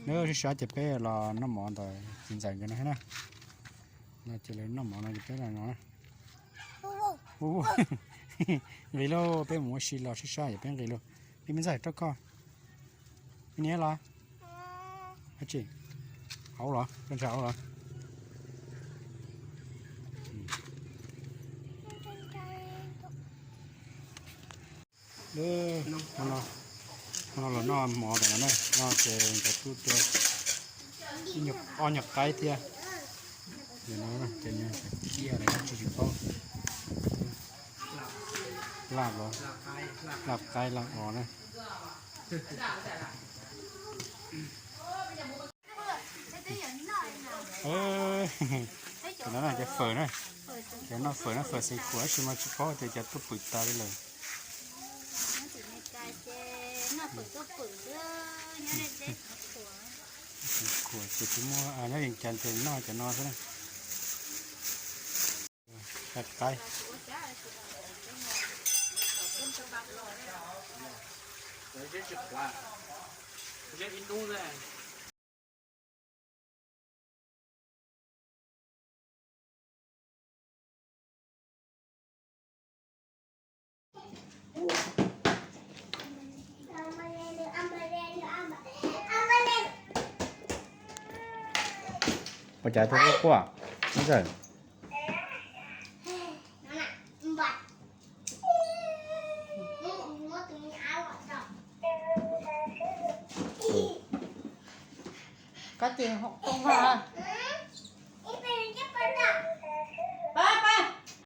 Nws sib sab ces peb los noj mov ntawm txiv ntxawm nkawd no na. No ces lawv noj mov no ces peb los no. Nqis lauj, peb mus ua si los sib sab ces peb nqis lauj. Peb me ntxawg rau koj. Me niam los. Dab tsi? Aub los, koj ntshaw aub los? Hmo no los noj mov ntawm no na, no ces nkawd kuj tua ob nyuag qaib thiab. Ces no ces nws ciaj lawm tsis tsis paub. Laj los, laj qaib laj os na. Cov no na cov fawm na, cov noj fawm na, fawm xeev khuam tab sis mas tsis paub tias cov tuaj pwm tas li lawm. Xeev khuam ces tsis muaj, nyob Vias Cas ces noj cov no xwb na. Qaib. Ua cas tuaj quaj quaj? Ntxawm. Koj ces hom koob ha.